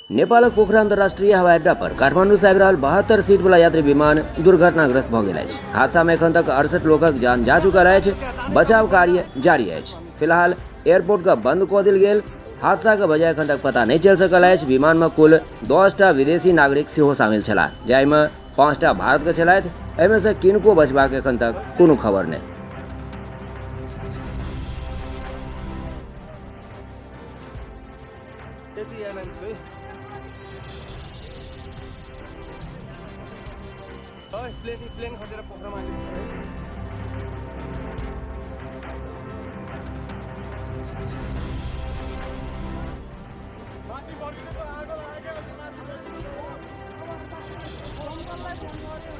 नेपालक पोखरा अंतर्राष्ट्रीय हवाई अड्डा पर काठमांडू से आबि रहल 72 सीट वाला यात्री विमान दुर्घटनाग्रस्त भऽ गेल अछि। हादसा में एखन तक 68 लोकक जान जा चुकल अछि। बचाव कार्य जारी अछि। फिलहाल एयरपोर्ट के बंद कऽ देल गेल। हादसा के वजह एखन तक पता नहि चलि सकल अछि। विमान में कुल 10टा विदेशी नागरिक सेहो शामिल छलाह, जाहि में 5टा भारत के छलथि। एहिमे से किनको बचबाक एखन तक कोनो खबर नहि। त्यति एयरलाइन्सको है। प्लेन प्लेन खसेर पोखरामा आयो। माथि बढिरहेको आगो लाग्यो।